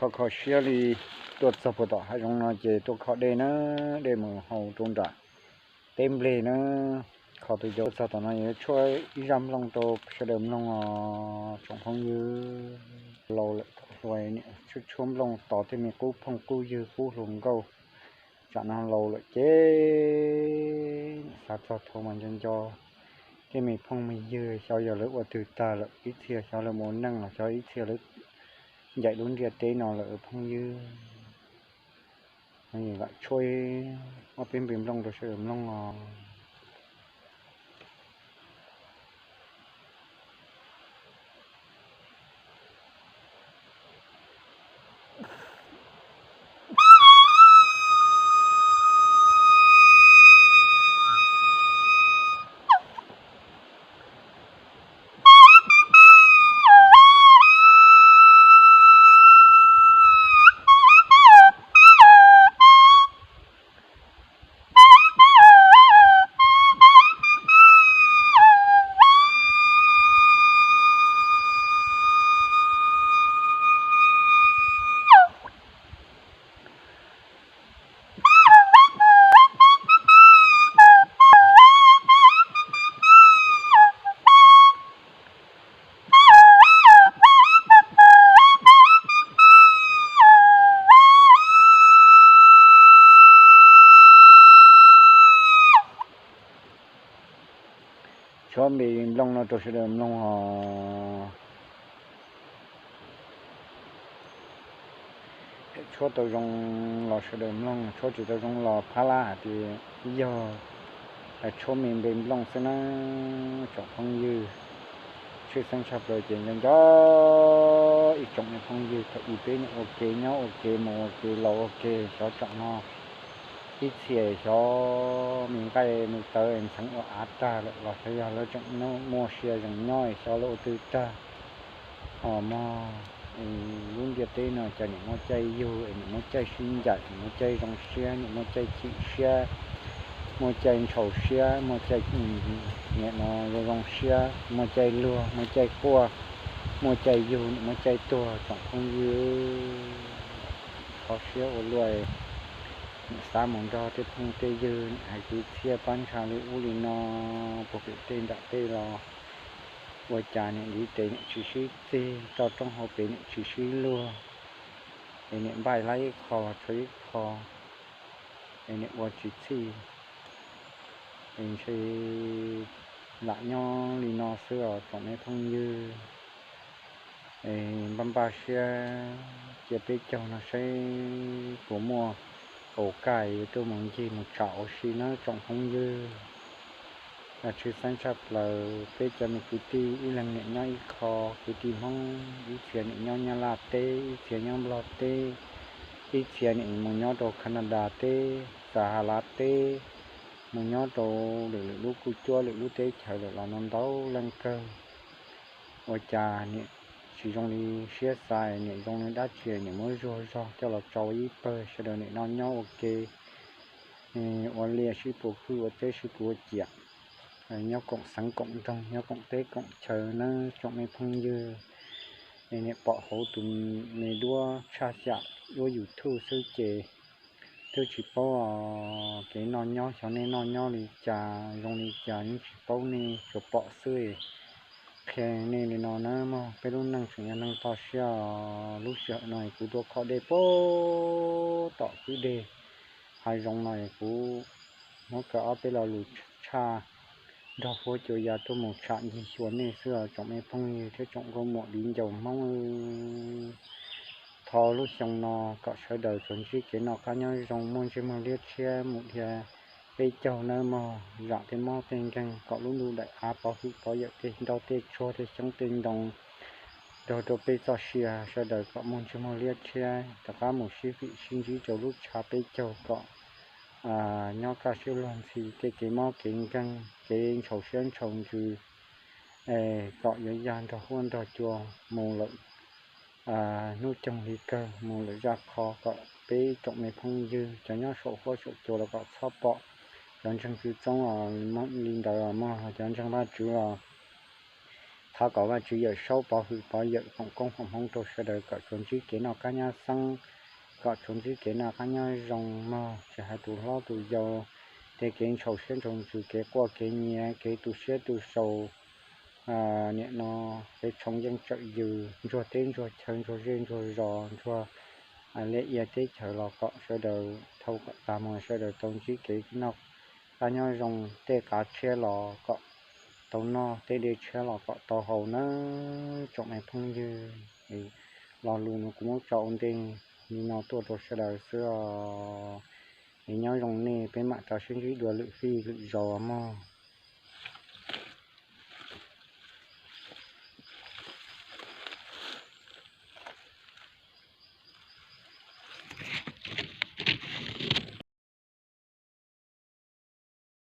Kho kho siab li, tuaj txog puag tom hav zoov no ces tuaj kho dej na, dej mus haus rau nram teb nplej na. Kho tus yau txog tom no yuav tshuab ib zaj nplooj rau sawv daws mloog os tsoom phooj ywg. Laus lawm thaum hluas niam tshuab tshuab nplooj tos tej me qub phooj qub ywg qub hluas nkauj. Tsam no laus lawm ces niam xav txog thaum mas nco nco tej me phooj me ywg, xyov yog lawv ua twg tag lawm, ib txhia xyov lawv mus ua neej los xyov ib txhia lawv ncaim lub ntiaj teb no lawm phooj ywg. Lam tshuab ob peb npe nplooj rau sawv daws mloog os. Tshuab npe nplooj no rau sawv daws mloog os. Tshuab tau zoo los sawv daws mloog, tshuab tsis tau zoo los phab lab hais tias yog tshuab me npe nplooj xwb na tsoom phooj ywg. Tshwj xeeb tshaj plaws ces nco nco ib tsoom me phooj ywg thaum ub peb niam ua ke nyob ua ke mus ua ke laus ua ke, xyov tsoom no ib txhia xyov me nqaij me tawv ntxeev ua av tag lawm los xyov yog lawv tseem muaj sia zees nyob xyov lawv ua twg tag. Os mog, lub ntiaj teb no cas nim muaj caij yug es nim muaj caij sib ncaim, nim muaj caij zoo siab, nim muaj caij chim siab, muaj caij ntshaus siab, muaj caij nim no zoo zoo siab, muaj caij luag, muaj caij quaj, muaj caij yug, nim muaj caij tuag tsoom phooj ywg. Kho siab ua luaj, nim xav mus nrog tej phooj tej ywg nim hais kwv txhiaj pab ntsha li ub li no puag pem tej nram tej los ua cas nim ntiv tes nim tsis sib txig, toj roob hauv pes nim tsis sib luag, es nim npaj lab ib qho los tshuav ib qho, es nim ua tsis txhij. Es ntshe lam nyob li no xwb os tsoom me phooj ywg. Es npaj npaj siab cia peb caug no saib puas muaj aus kaj yuav tuaj mus ncig mus tsam ua si nawb tsoom phooj ywg. Tshwj xeeb tshaj plaws peb cov me kwv tij ib leeg nim nyob ib qho, kwv tij Hmoob ib txhia nim nyob Nyab Laj teb, ib txhia nyob Nplog teb, ib txhia nim mus nyob rau Canada teb, Xahalav teb, mus nyob rau lwm lwm lub kuj cuab lwm lub teb chaws lawm los ntau ntau leej kawg. Ua cas nim tsis zoo li siab xav, nim zoo li dab tsi nim muab zuag zog coj los tso ua ib pawg, sawv daws nim no nyob ua ke ua liaj sib puas hwj, ua teb sib puas ciam, nyob koom xeev koom nroog, nyob koom teb koom chaw nawb tsoom me phooj ywg. Es nim pom hauv tus me duab tshaj xyam duab YouTube xwb ces twb tsis paub kev noj nyob, xyov nej noj nyob li cas zoo li cas yeej tsis paub, nej tsuas pom xwb. Qhia nej li no nawb mog, peb lub neej tseem yog neej toj siab os. Lub sij hawm no kuv tuaj kho dej puag tom kwj deg hav zoov no es kuv muab kaw ob peb lo lus tshaj nrog huab cua ya tuaj mus tsham ncig xyuas nej xwb os tsoom me phooj ywg thiab tsoom nkauj muam viv ncaus Hmoob. Thov lub xyoo no kom sawv daws tsuas ntsib kev noj qab nyob zoo, muaj ntsej muag liab tshiab mus dhia peb caug nawb mog, zam tej mob tej nkeeg, kom lub ntuj daim av pov hwm pov yawm tej nroj tej tsuag tej xyoob tej ntoo nrog rau peb txoj sia, sawv daws kom muaj ntsej muag liab tshiab rov qab mus sib fim sib ntsib rau lub tshav peb caug kom nyob kaj siab luag ntxhi, tej kev mob kev nkeeg kev ntshaus siab ntshaus ntsws kom yuav yaj nrog huab nrog cua mus lawm hnub coog li kawg, mus lawm zaj qho kom peb tsoom me phooj ywg cov nyob saum huab saum cua los kom txhob pom cov ntseeg txwv txoob li ntawd os mog, cov ntseeg Vajtswv los Thov kom Vajtswv Yawm Saub pov hwm pov yawm foom koob foom hmoov rau sawv daws kom tsuas ntsib kev noj qab nyob xeeb, kom tsuas ntsib kev noj qab nyob zoo mog, tsis hais tus hlob tus yau, tej kev ntshaus siab ntshaus ntsws, kev quaj kev nyiav, kev tu siab tu sau, nim no kev tshoob yeej tsawm yws, ntsuag teb ntsuag chaw, ntsuag zej ntsuag zos, ntsuag liaj ia teb chaws los kom sawv daws thau kom tag mus, sawv daws tau ntsib kev noj qab nyob zoo, tej qav tshiab los kom tau noj, tej dej tshiab los kom tau haus nawb tsoom me phooj ywg. Lo lus no kuv muab tso ua ntej li no tuaj rau sawv daws xwb os. Es nyob zoo nej, peb mam rov sib ntsib dua lwm fij lwm zaus mog.